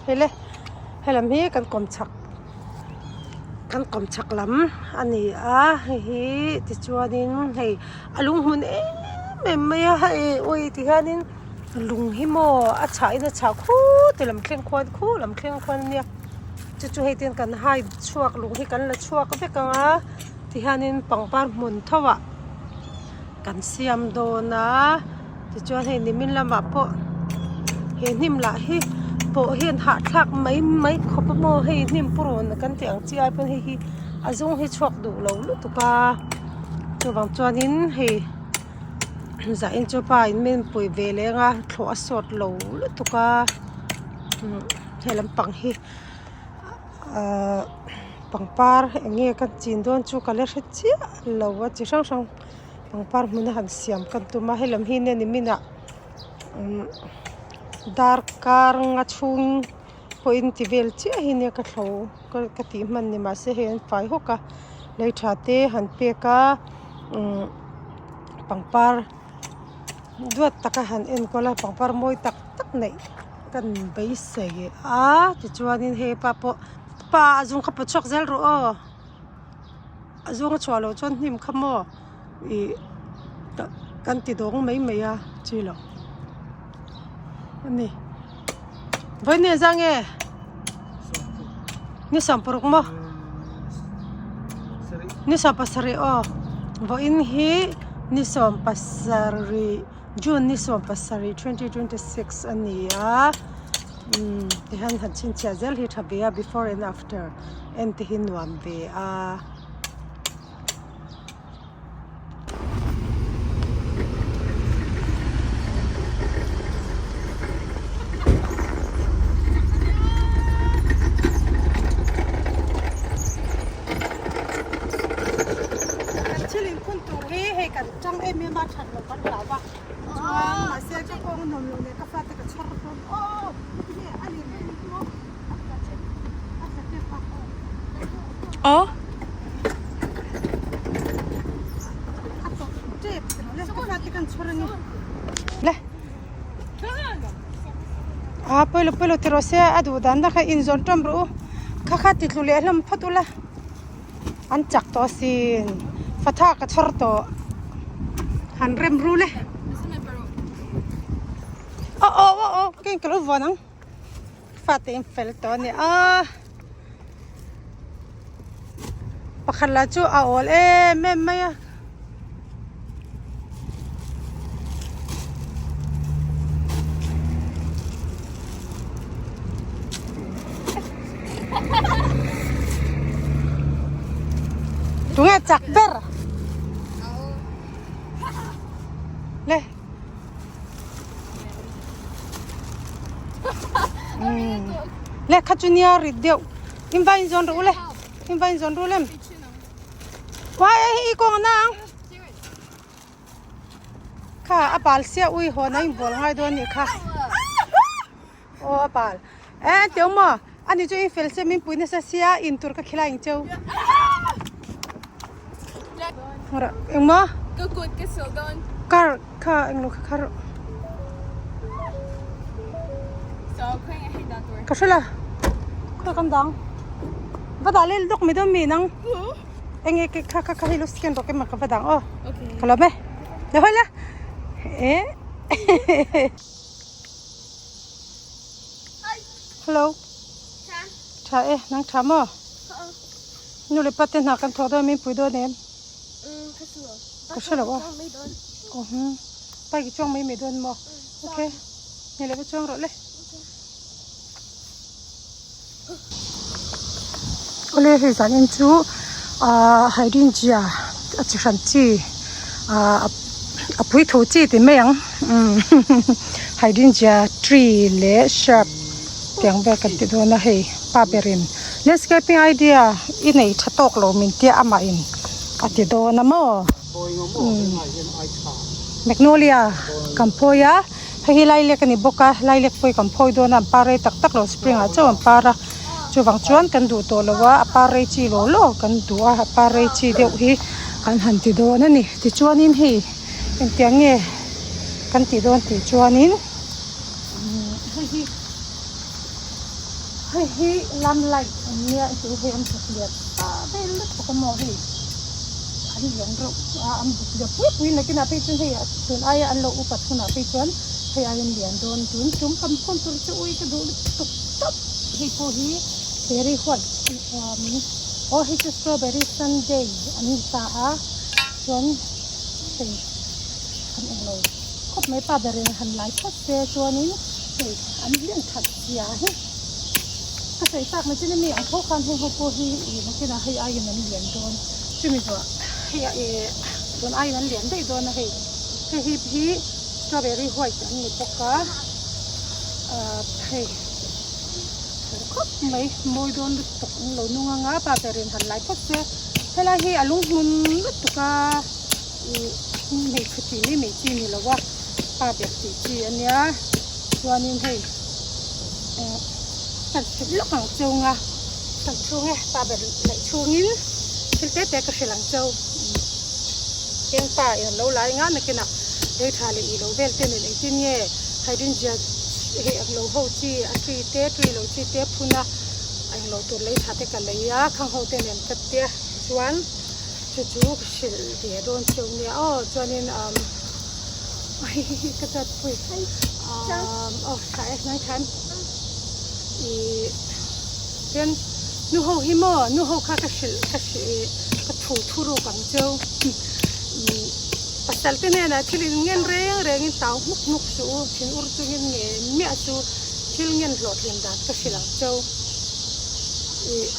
Hei le helam hi kan kawm chhak kan kawm chhak lam a ni a hei hi tichuanin hei a lung hmun em em mai a hei ui tihianin lung hi maw a chhah in a chhah khut lam thleng khuan khu lam thleng khuan a nia chu chu hei ten kan hai chhuak lung hi kan la chhuak vek ang a tihianin pangpar hmun tho ah kan siam dawn a tichuan hei nimin lamah pawh he hnim lah hi pawh hian hahthlak mai mai khawp a maw hei hnim purun kan tih ang chi ai pawn hei hi a zung hi chhuak duh lo lutuk a chuvang chuanin hei zah in chu pa in min pui ve leng a thlawh a sawt lo lutuk a he lampang hi ahh pangpar eng nge ka chin dawn chu ka la hre chiah lo a chi hrang hrang. Pangpar hmuna han siam kan tum a helam hi nia niminah umm darkar nga chhung pawhin ti vel chiah hi nia ka thlo ka tih hman ni mahse hei an fai hawk a lei tha te han pek a umm pangpar duat taka han enkawl a pangpar mawi tak tak neih kan beisei a tichuanin hei pa pawh pa a zung kha pawt chhuak zel rawh aw. A zawng a chhuah loh chuan hnim kha maw ih kan ti dawng mai mai a chi lo a ni vawiin zang nge ni sawmparuk maw ni sawmpasarih aw vawiin hi ni sawmpasarih june ni sawmpasarih 2026 a ni a umm tihian han chhinchhiah zel hi tha ve a before and after. En te hi nuam ve a. Kan thil inkhun tur hi hei kan tang em em a that loh kan hlau a chuan mahse ka kawng a nuam loh leh ka fate ka chhar dawn aw tinge a lirh em chu. Aw. A pawilo pawilo ti rawh se a duh dan na kha inzawn ṭawm rawh u kha kha ti tlu leh hlawm phawt ula an chak tawh asin fatha ka chhawr tawh han rem rul e aw aw aw keng ka lo vuan ang. Fate in fel tawh a ni a pakhat lah chu a awl em em mai a. Tunge chak ber le. Le kha chu nia rit deuh in va in zawn rawh u le in va in zawn rawh lem kua e hi i kawng a nang kha a bal sia ui hawn a in bual ngai dawn a nih kha aw a bal e an teu maw ani chu in fel sia min pui nasa sia in tur ka khilai ang cheu engmaw car kha englo kha kha rawh ka hre la khawi kan dang va dah lel dawk mai dawn mi nang enge ke kha kha kha hei lo scan rawh ke mah ka va dang aw ka lawm e le hawi la eh hello tha e nang tha maw nu leh pa te hna kan thawk dawn min pui dawn em ka hre lo a aw hum bike i chuang mai mai dawn maw ok ni leh va chuang rawh le awle hei zan en chu ah hydrangea a chi hran chi ah a pui tho chi ti mai ang hydrangea tree leh shrub tiang vel kan ti dawn a hei pa berin landscaping idea i nei tha tawk lo min tia amah in a ti dawn a maw magnolia kan phawi a hei hi lailek a ni bawk a lailek pawh hi kan phawi dawn a an par rei tak tak lo spring ah chauh an par a chuvang chuan kan duh tawh lo a a par rei chi law law kan duh a a par rei chi deuh hi kan han ti dawn a ni tichuanin hei engtiang nge kan tih dawn tih chuanin hei hi. Hei hi lamp light an nia chu hei an thawk lian ta vel lutuk a maw hei an lian reuh a an buk lian pui pui nakinah phei chuan hei tun aia an lo upat hunah phei chuan hei aiin an lian dawn tun chung kan phone tur chu ui ka duh lutuk tawp hei pawh hi berry white aw hei chu strawberry sundae an ni ta a chuan hei an englo khawp mai pa berin han lai phawt se chuanin hei an lian that zia hi ka sawi tak na chin ami ang tho khan heng ho pawh hi ih nakinah hei aiin an lian dawn chumi zawh hei ah ih tun aiin an lian daih dawn a hei hei hi hi strawberry white an ni bawk a ah hei tha khawp mai mawi dawn lutuk an lo nung anga pa berin han lai phawt se helai hi a lunghmun lutuk a ih hmeichhe tih mai mai chi ni lo a pa ber tih chi a nia chuanin hei eh kan hrilh lawk ang cheu nga kan chhung e pa ber laih chhungin thil te te ka hrilh ang cheu eng pa in an lo lai nga nakinah lei tha leh ih lo vel te nen engtin nge hydrangea hei ang lo ho chi a tree te tree lo chi te phun a englo tur lei tha te ka lei a khang ho te nen ka tia chuan chu chu ka hrilh ve dawn cheu nia aw chuanin umm ka chat pui umm aw tha e nang khan ih chuan nu ho hi maw nu ho kha ka hrilh ka hrilh ka thu thu ruk ang cheu umm pasal te hnenah thil in ngen reng reng in tau hmuk hmuk suh u thin ur chungin nge miah chu thil ngen hlawhtlin dan ka hrilh ang cheu ih.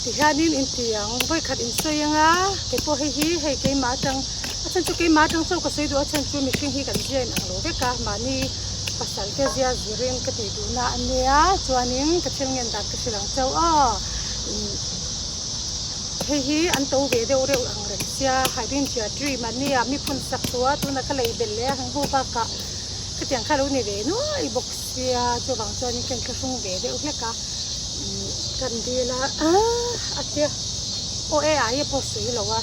Tihianin inti ang, vawikhat in sawi anga kei pawh hei hi hei keimah atang a chhan chu keimah atang chauh ka sawi duh a chhan chu mihring hi kan zia in ang lo vek a mahni pasal te zia zirin ka tih duhna a nia chuanin ka thil ngen dan ka hrilh ang chauh aw hei hi an to ve deuh reuh ang reng sia hydrangea tree mahni ah mi phun sak tawh a tunah ka lei belh leh a heng ho bakah khatiang kha lo ni ve nuai bawk. Sia chuvang chuanin ka inthlahrung ve deuh hlek a kan dil a a tia aw e ai pawh sawi lo a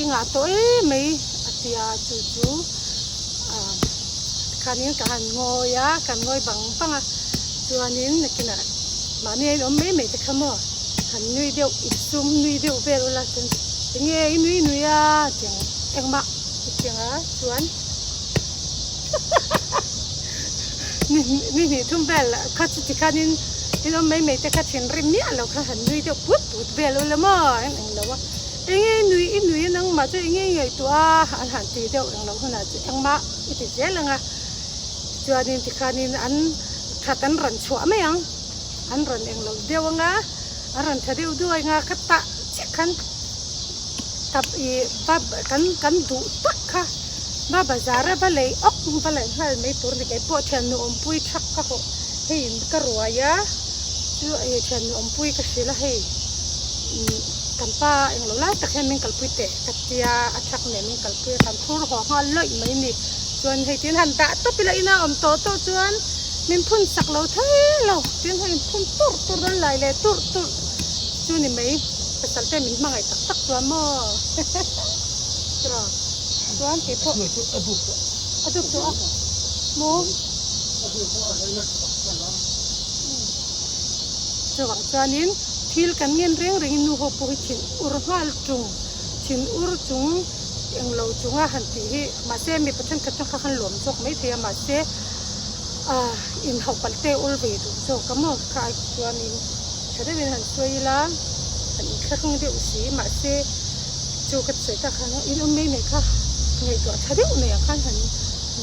i ngah tawh em mai a tia chu chu khanin ka han ngawi a kan ngawi bang bang a chuanin nakinah mahni a inawm mai mai te kha maw han nui deuh insum nui deuh vel ula chuan enge i nui nui a tiang engmah i tiang a chuan. Ni hnih thum vel kha chu tikhanin in awm mai mai te kha thinrim miah lo kha han nui deuh put put vel ula maw eng eng lo a enge i nui i nui a nangmah chu enge i ngaihtuah a an han ti deuh eng lo hunah chu engmah i ti zel ang a chuanin tikhanin an that an rawn chhuah mai ang an rawn eng lo deuh ang a an rawn tha deuh duai ang a ka tah chiah khan tap ih va kan kan duh tak kha. Va bazar a va lei awk va lei nghal mai tur a ni kei pawh thian nuawmpui thak ka hawh hei ka ruai a chu ih thian nuawmpui ka hrilh a hei umm kan pa englo lai tak hian min kalpui teh ka tia a thak nen min kalpui a kan phur haw nghal lawih mai a ni chuan hei tin han dah tawp ila ina awm tawh tawh chuan min phun sak lo thei lo tin hei phun turh turh an lai leh turh turh chu ni mai pasal te min hmangaih tak tak chuan maw Chuan kei pawh a dup tawh a maw chuvang chuanin thil kan ngen reng rengin nu ho pawh hi thin ur nghal tung thin ur chung englo chunga han tih hi mahse mipa thenkhat chuan kha khan lawm zawk maithei a mahse ah inhauh palh te ul ve duh zawk a maw kha ai chuanin tha deuhin han sawi ila han inthlahrung deuh si mahse. Chu ka sawi tak khan in awm mai mai kha ngaihtuah tha deuh mai ang khan han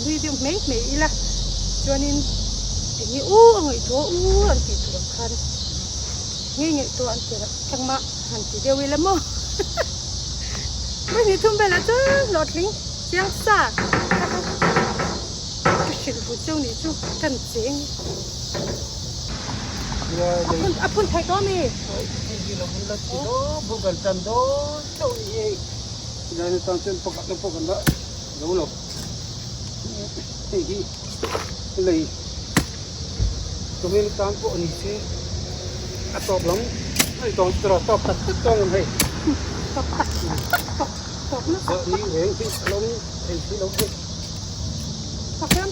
nui deuh mai mai ila chuanin eng nge u a ngaihtuah u an tih tur ang khan ngei ngaihtuah an ti loh engmah han ti deuh ila maw mahni thum velah chuan hlawhtling chiang sa ka hrilh ru cheu nih chu kan cheng. A phun thei tawh ami?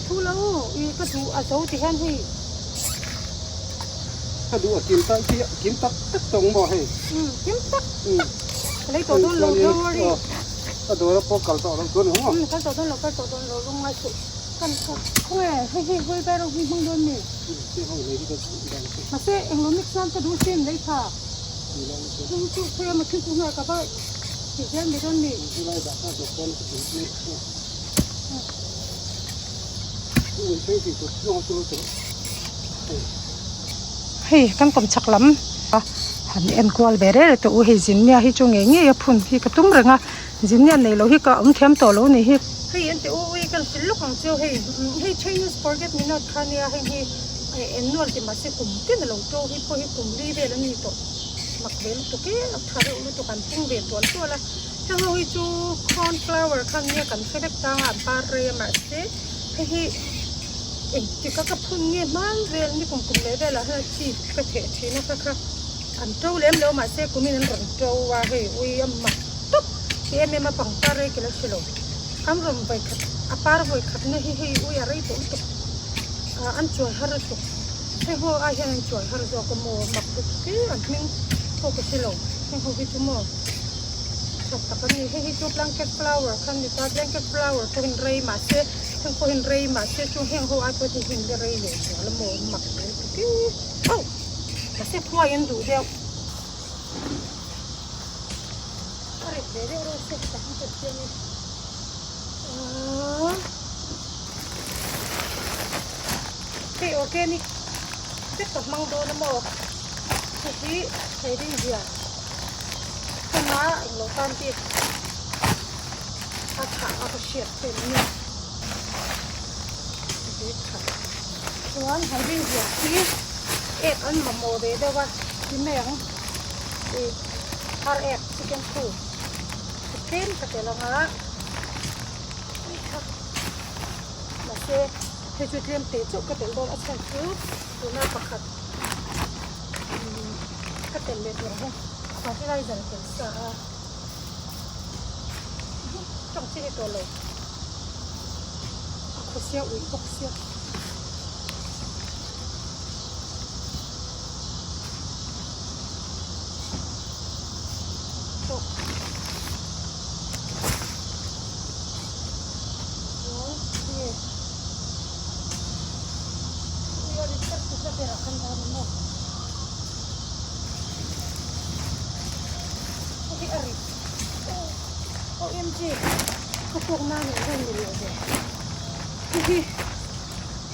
Thu lo i ka duh a zo ti hian hei. Ka duh a kim tak hi kim tak tak tawng maw hei. Umm kim tak tak ka lei tawh dawn lo don't worry. Ka dawr a pawh kal tawh lo chuan ang maw. Umm kal tawh dawn lo kal tawh dawn lo lung ngai suh. Kan ka khawnge hei hei wheelbarrow hi hmang dawn mi. Mahse englo mix nan ka duh sin lei tha. Chung chu phei a machine chu hnuaiah ka va ti zel mai dawn mi. Hei kan kawm chhak lam a han enkual ve reng reng teh u hei zinnia hi chu ngei ngei a phun hi ka tum reng a zinnia nei loh hi ka awm thiam tawh lo a ni hi. Hei an ti u ui kan hrilh lawk ang chu hei hei Chinese forget me not kha nia hei hi ennual ti mahse kum tin a lo to hi pawh hi kum li vel a ni tawh mak ve lutuk e a tha reuh lutuk an pung ve tual tual a. Heng ho hi chu cornflower kha nia kan hre vek tang a an par rei a mahse hei hi engtik a ka phun nge hman vel ni kum kum leh velah hian a chi ka theh thin a kha kha an to lem lo mahse kumin an rawn to a hei ui a mak tawp ti em em a pangpar rei ka la hre lo an rawn vawi khat a par vawi khat na hi hei ui a rei tawh lutuk ah an chuai har lutuk heng ho ai hian an chuai har zawk a maw mak lutuk e an hming pawh ka hre lo heng ho hi chu maw. Tha tak a ni. Hei hi chu blanket flower kha a ni ta. Blanket flower pawhin rei mahse heng pawhin rei mahse chu heng ho ai pawh hi heng hi rei leh zual a maw mak vel tuk e. Auh! Mahse khuai an duh deuh. A rit ve deuh reuh se tak ang ka chiang e. Aaa. Hei organic vek ka hmang dawn a maw. Hei hi thei ring zia. Hema englo tan bik a thah a ka hriat tel nia ve khat chuan han rin ziah hi ek an mamawh ve deuh a ti mai ang ih ar ek chicken poo chu tlem ka tel ang a mahse hei chu tlem teh chauh ka tel dawn a chhan chu tuna pakhat. Ka tel leh tur hi fertilizer tel sa a tawng chi ni tawh lo a khaw sia uih bawk sia.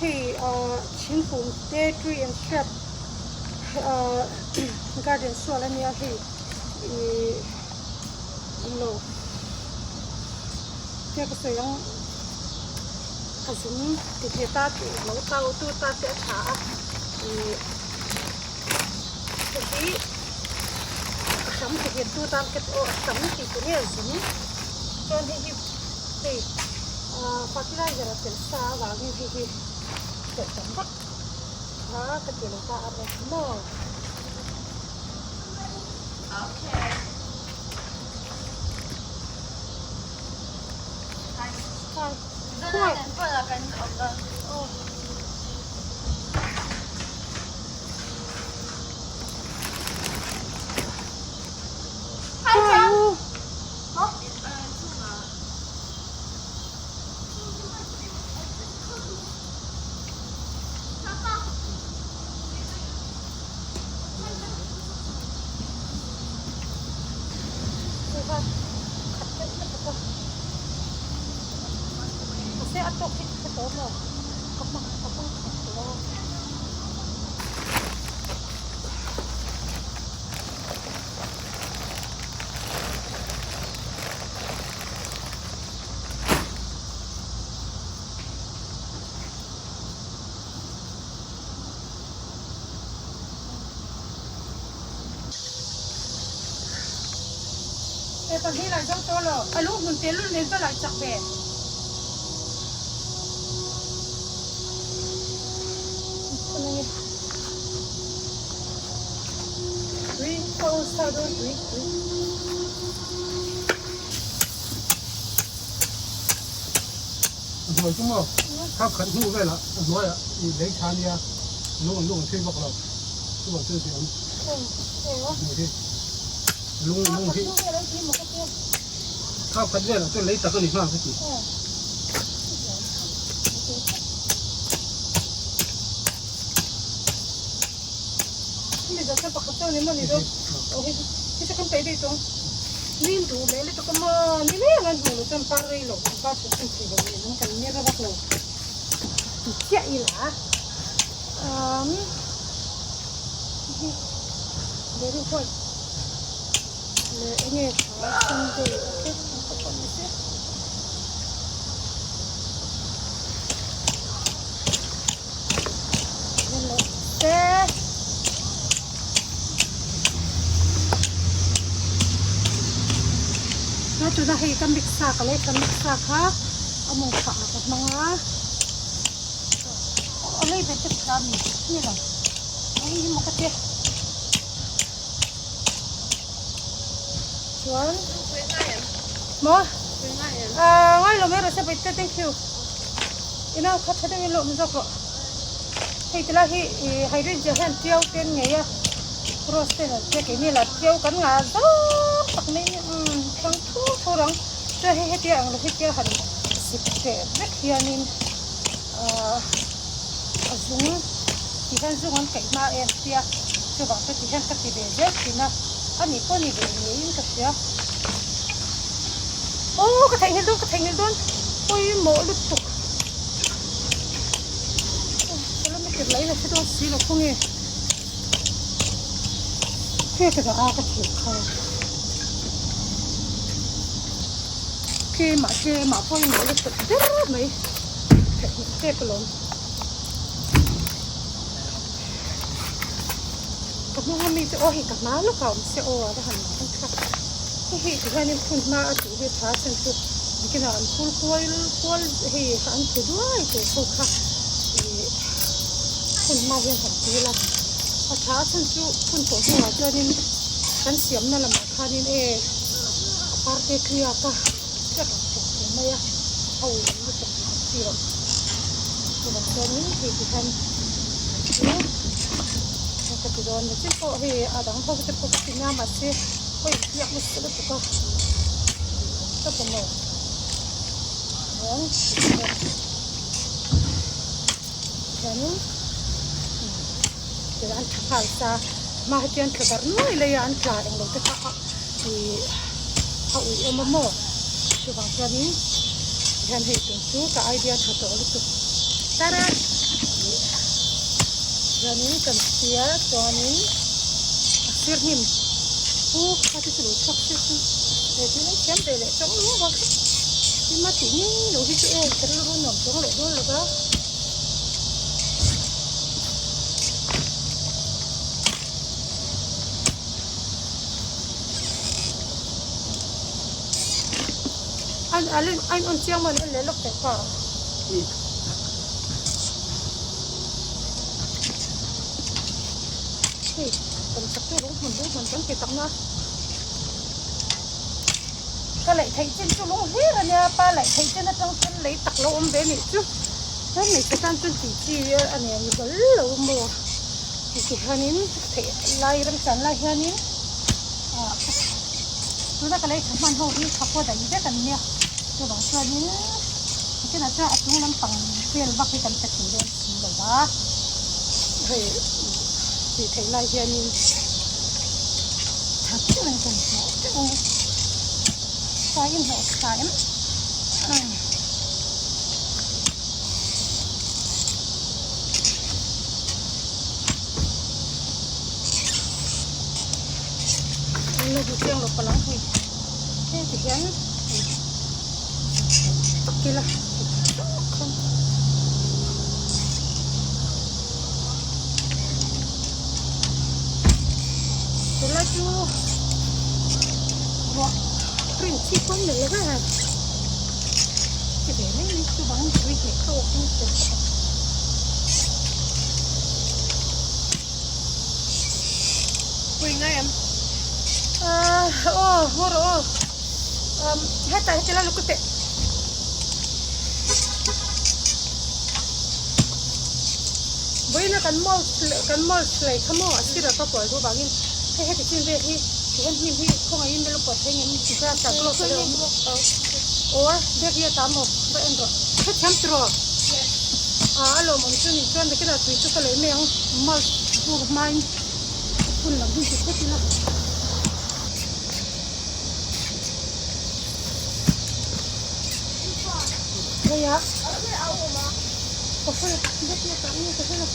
Hei thingkung te tree and shrub garden sual a nia hei ih englo te ka sawi ang a zum ti thei ta tih lo tau tu ta te a tha a ih hei hi a hram ti nghet tu tan ka aw a hram tih tur nge a zum chuan hei hi hei ah fertilizer a telh sa avangin hei hi telh tam vak kha ka ti lo ta a rek maw. Mahse a tawk hi ka tawm lo ka hmang ka hmang khat lo a. He pahnih lai zo tawh lo. A lu hmun tel lul nen ka lai chak ve. Tui ka on sa dawn tui tui. Hmai chu maw? Thap khat hnu velah a hnuaiah i lei tha nia lung an lung an thui bawk lo chuvang chuan tih awm hmuh hi lung lung hi thap khat velah chuan lei tak a ni nghal ka ti. Tuna hei ka mix sa ka leh ka mix sa kha a mawng phah ah ka hmang a a lei ve tep kha mi ni lo hei hi maw ka tia chuan maw ngai lo mai rawh se bawihte thank you. Ina kha tha deuhin lawm zawk rawh. Hei ti lai hi ih hydrangea hian tiau te an ngei a, rose te an tia keini lah tiau kan ngah zawng tak mai umm thlang thur thur ang. Chuan hei hetia ang lo hetia han zip teh vek hianin ahh a zung ti hian zung an kaih hma em tia chuvang chu ti hian ka ti ve zel thin a, a nih pawh ni ve ngeiin ka hria. Aw ka theihnghilh dawn ka theihnghilh dawn pawimawh lutuk kilometer lah in a hre dawn si lo khaw nge khaw ka dah a ka thei kha keimah tlem ah pawimawh lutuk ber mai theihnghilh tep alawm ka hnung ami te aw hei ka hma lawk a awm se aw a va han ang tha hei hi ti hianin phun hma a tih hi tha chan chu bikinah an phul kual kual hei an phu duai tur ho kha ih phun hma hian han ti ila a tha chan chu phun tawh hnuah chuanin kan siamna lamah khanin e a parte tliak a tliak ang thei thei mai a a ui ang lutuk chi loh chuvang chuanin hei ti hian chu ka ti dawn ni chiah pawh hei a dang ho te pawh ka ti nia mahse hawi tliak nasa lutuk a ka ti lo chuan chuanin an tha nghal sa hma hi chuan tla darh nuai lai a an tla englo te kha ih a ui em a maw chuvang chuanin tihian hei tun chu ka idea tha tawh lutuk tara ih chuanin kan sia chuanin a sir hnim pu kha te chu lo chhuak se chu he thil an thiam ve leh chawng luau a tima tih ngei lo hi chu e ka rilru nuam chuang leh dawn lo va. An a in on chiang maw le lawk teh pa. Hei kan chak chu lung hmun lung hmun kan ti tak na. Ka laih theih chin chu lung hlir a nia pa laih theih chin atang chuan lei tak lo awm ve nih chu. Chuan hmeichhe tan chuan tih chi a nia ni hlawl lo maw. Ti hianin theih lai remchan lai hianin ah tuna ka lei tha hman ho hi thla pawh daih vek an nia chuvang chuanin nikinah chuan a chung lampang vel vak hi kan pe thei dawn si lo va hei tih theih lai hianin tha deuhin kan hnawh teuh ang sai in hnawh sa em. An la duh chiang lo palang hei hei ti hian tak ila tunlai chu ruah rin chi pawn nei lo vek a ti ve mai mai chu bang tui hmeh kha awk in tel bawk a. Pui ngai em? Ah aw haw rawh aw um hetah hi chila lukute. Vawiina kan mulch kan mulch lei kha maw a sirah ka kual duh vangin hei heti chin vel hi tihian hnim hi khawngaih in melo pawt thei ngem grass ah gloves a lo awm or bag hi a tam maw va en rawh hrethiam tiraw ah a lawmawm chu nih chuan nakinah tui chu ka lei mai ang mulch bur hmain a phun lam hi ti phawt ila. Hei ah ka hre backyard ah nge ka hre lo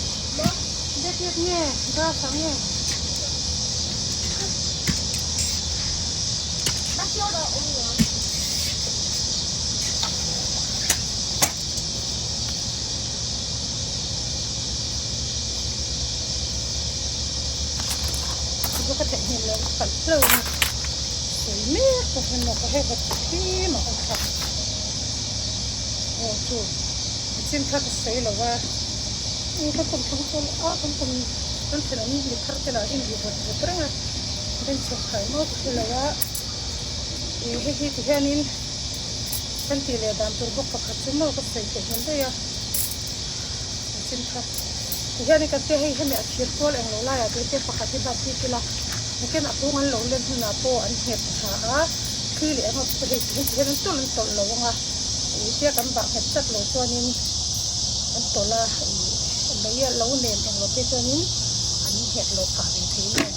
backyard nge grass ah nge. Chu ka theihnghilh loh palh hlauh a sawi mek pawh hian maw ka hei va thim a awm kha aw chu a chin kha ka sawi lo a u ka kum thlang chuan a kan kum kan thenawm mi thar te lah hi in vawt vawt reng a benchhek khai maw ka hre lo a ih hei hi ti hianin kan tih leh dan tur bawk pakhat chu maw ka sawi theihnghilh daih a a chin kha. Tihianin kan tia hei hemi a thir kual englo laiah te hian pakhat hi bat bik ila nakin a kung an lo len hunah pawh an nghet tha a thli leh emaw chu hei tihian tihian an tawlh an tawlh lo ang a ih tia kan bah nghet chat lo chuanin an tawlh a ih lei a lo nem englo phei chuanin an nghet lo phah ve thei mai.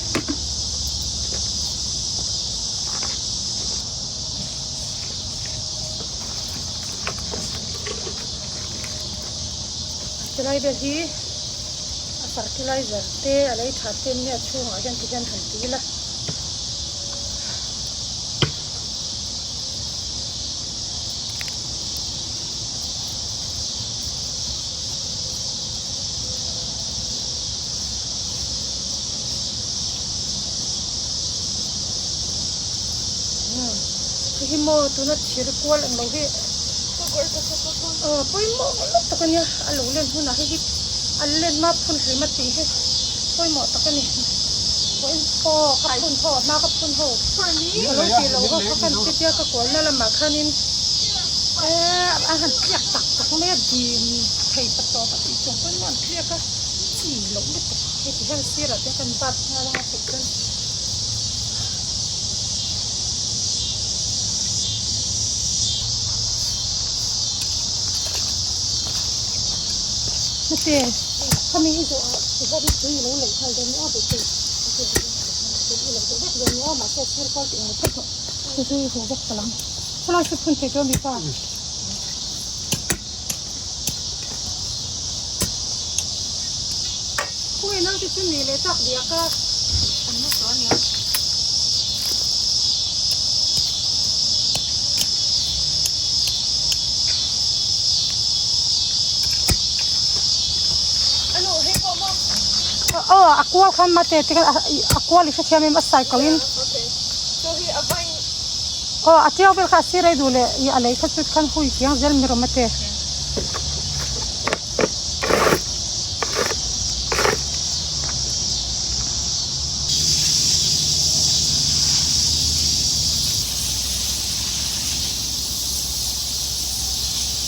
Chulai vel hi a fertilizer te a lei tha te nia chhungah hian ti hian han ti ila. Hei hi maw tuna thir kual ang lo hi pawimawh lutuk tak a nia a lo len hunah hei hi a len hma phun hlim a tih hi pawimawh tak a ni pawh ka phun ho a hma ka phun ho ka lo tih loh ho kha khan chutia ka kualna lamah khanin eee a han tliak tak tak mai a dim thei pa tawp a tih chung pawn maw an tliak a chi loh lutuk hei ti hian sirah te kan bat nghal anga theih chuan. Mate khami i zawh ah ti hian tui ilo leih nghal dawn nia beisei i lo zawh vek dawn nia mahse sir kual tih ang phawt rawh chu i huh vek palh ang khawlai chu phun thei chu a mi pa. Khawngaih naute chu ni leh tak diak a. An la tawh ania. Anu hei pawh maw? Aw a kual khan mate te khan a kual i hrethiam em a cycle in. Okay. So hi a vain. Aw a tiau vel kha a sir ei duh leh i a lei kha chu khan hui chiang zel mi rawh mate.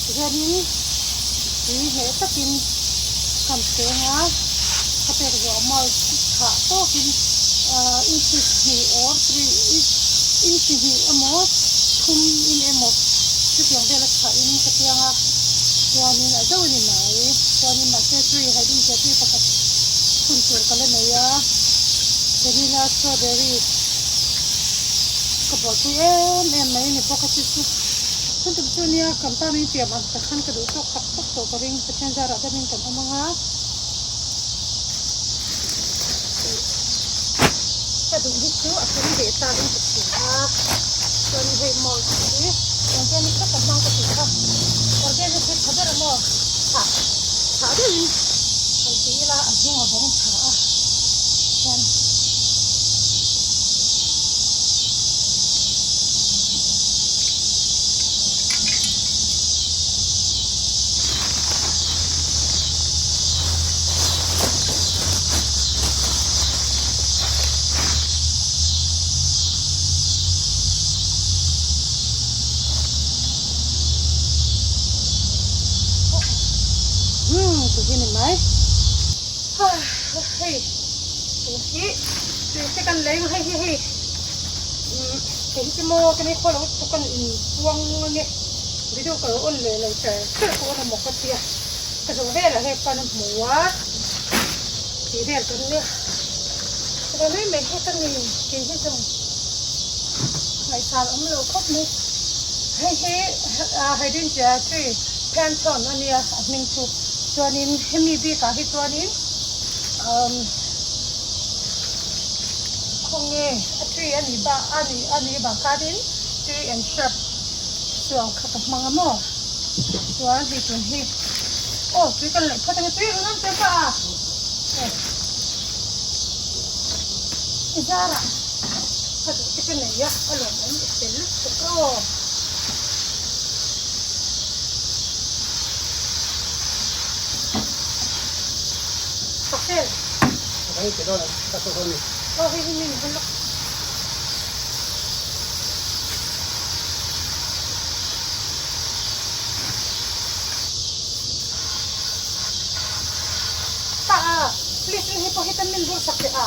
Tihianin tui hneh takin kan cheng a, ka pek zawh mulch chhah tawkin ahh inchi hnih or three inchi hnih emaw thum in emaw chutiang vela chhahin ka piang a. Chuanin a zo a ni mai. Chuanin mahse tree hei ding che tree pakhat phun tur ka la nei a, vanilla strawberry ka buaipui em em mai a ni bawk a chu chu chhun tum chu nia kan tan in pian ang tak khan ka duh tawk tak tak tawh ka ring Pathian zarah damin kan awm ang a ka duh hi chu a tum ve ta in ka hria a chuanin hei mulch hi organic vek a hmang ka tih kha organic hi tha ber a maw chhah chhah deuhin han ti ila a hnung a vawng tha a chuan. Umm ti hi ni mai. hi tui te kan lei hei hi hei umm hei hi chu maw ka ni khaw lo tuk an in puang ange video ka lo on leh lo char char pawh a maw ka tia ka zawh velah hei pan a hmu a tih vel kan nia ka mai mai hi ka ni kei hi zawng ngaihsan awm lo khawp mai hei hi ah hydrangea tree pantone a nia a hming chu chuanin hemi bikah hi chuanin umm khawnge a tree a nih bak a nih a nih vang khanin tree and shrub chuang kha ka hmang a maw chuan hei tun hi aw tui kan laih phawt ang e tui a rawn awm tel pah a hei i zarah ka duh te ka nei a a lawmawm i fel lutuk aw. Pakel. Aw hei hi min hal lawk. Pa a, please in hei pawh hi tan min bur sak teh a.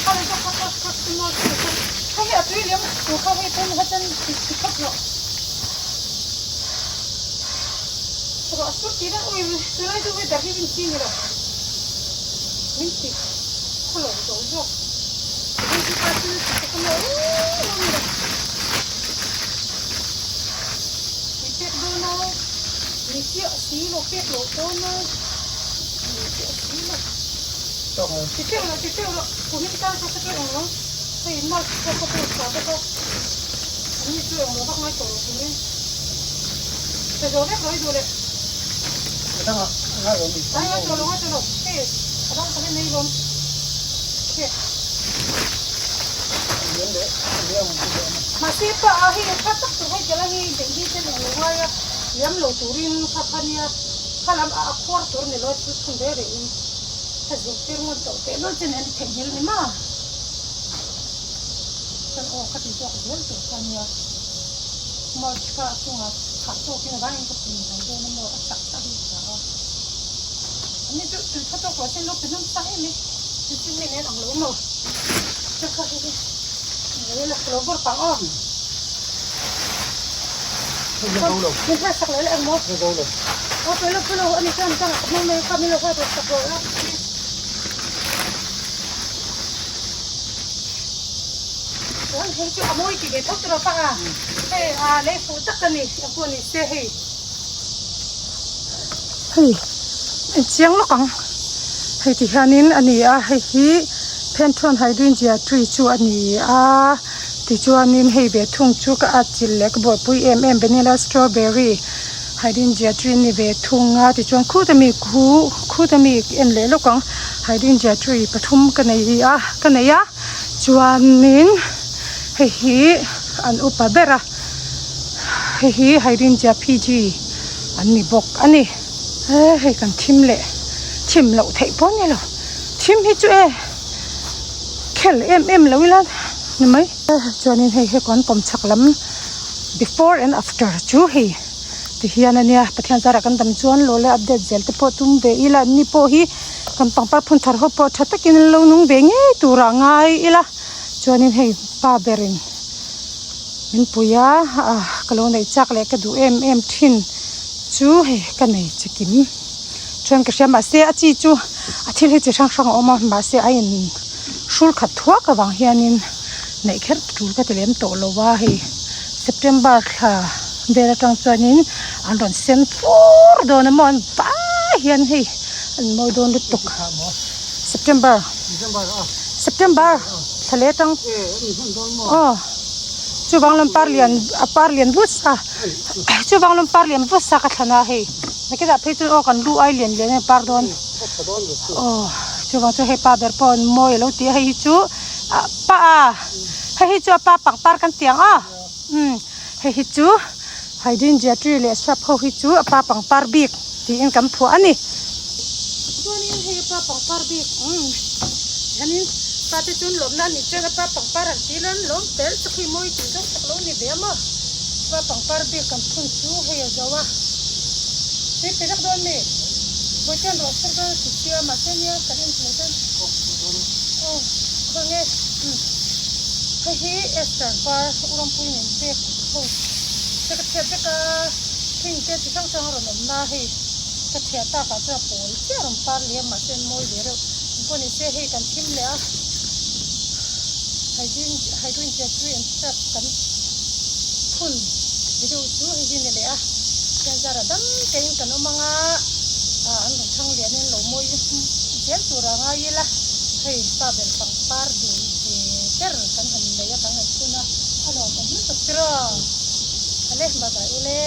Kha le kha kha kha kha maw chu kha hei hi a tui liam tur kha hei pen ha chuan ti ti khawp rawh. Rawh a sur tih reng ui tunlai chu weather hi min chi ni lo. Min ti khaw lo zo zawk. Hei chu pa chu ti khawp maw u ni lo. Tui pek dawn a ni chiah si lo pek loh dawn a ni chiah si lo. Ti teuh lo ti teuh lo kumin tan kha ka teuh ang lo hei mask pawh ka pek chhuah vek a an ni chu englo vak ngai tawh lo turin pe zo vek lo i duh leh ai ngai tawh lo ngai tawh lo hei a dang ka la nei lawm hei. Mahse pa a hei tha tak tur hei tel a hei daih hi ten englo ngai a liam lo turin kha kha nia kha lam a khuar tur ni lo a thil thun reh reh in ka zirtir ngawn tawh teh lul che nen theihnghilh ni ma chuan aw ka ti zawk zel tur kha nia mulch kha a chungah chhah tawkin a vangin ka pin zo dawn a maw a chak tak hi ka a ani chu tui tha tawk lo sin lo pe hnam sa em e chu chu mi nen ang lo maw chuan kha hei hi lo la lo vawr pang aw min hriat sak leh leh ang maw aw pe lo pe lo ani chuan ka hmang mai kha min lo hriat sak rawh la. Chuan hei chu a mawi tih ve tho tur a pa a, hei a lei fuh tak a ni a pawh ni se hei. Hei en chiang lawk ang hei ti hianin a ni a hei hi Phenthon Hydrangea tree chu a ni a tichuanin hei ve thung chu ka atchilh leh ka buaipui em em vanilla strawberry Hydrangea tree a ni ve thung a tichuan khuta mi khu khuta mi en leh lawk ang Hydrangea tree pathum ka nei a ka nei a chuanin hei hi an upa ber a hei hi Hydrangea PG an ni bawk a ni he hei kan thim leh thim loh theih pawh a ni lo thim hi chu e khel em em lo ila ni mai chuanin hei hi kan kawm chhak lam before and after chu hei ti hian a nia Pathian zarah kan dam chuan lo la update zel te pawh tum ve ila an ni pawh hi kan pangpar phun thar ho pawh tha takin an lo nung ve ngei turah ngai ila chuanin hei pa berin min pui a ah ka lo neih chak leh ka duh em em thin chu hei ka nei chikim chuan ka hria mahse a chi chu a thil hi chi hrang hrang a awm a mahse a in hrul khat thuak avang hianin neih kher tul ka ti lem tawh lo a hei September thla vel atang chuanin an rawn sen fur dawn a maw an vai hian hei an mawi dawn lutuk September September thla leh atang aw chuvang lam par lian a par lian vut sa chuvang lam par lian vut sa ka thlan a hei nakinah phei chuan aw kan lu ai lian lian a par dawn aw chuvang chu hei pa ber pawh an mawi alo ti a hei hi chu ah pa a hei hi chu a pa pangpar kan ti ang a umm hei hi chu hydrangea tree leh shrub ho hi chu a pa pangpar bik tiin kan phuah a ni chuanin hei a pa pangpar bik umm hianin pa te chuan lawmna a nih chuan a pa pangpar an ti lan lawm tel chu khi mawi tih zawng tak lo ni ve a maw pa pangpar bik kan phun chu hei a zo a tui pe vek dawn mi. Vawiin ruah sur dawn a ti sia mahse nia kan en tih chuan aw khaw nge umm hei hi Esther var u rampui min pek ho te ka chhiat vek a heng te chi hrang hrang a rawn awm na hei ka chhiat tak ah chuan a pawl chiah a rawn par leh a mahse an mawi ve reuh engpawh ni se hei kan thim leh a hydrangea tree an shrub kan phun video chu hei hi ni leh a hian zara dam tein kan awm ang a ah an rawn thang lian in lo mawi zel tur a ngai ila hei pa ber pangpar duh ve ber kan han nei a kan han phun a a lawmawm lutuk tiraw ale bye bye ule.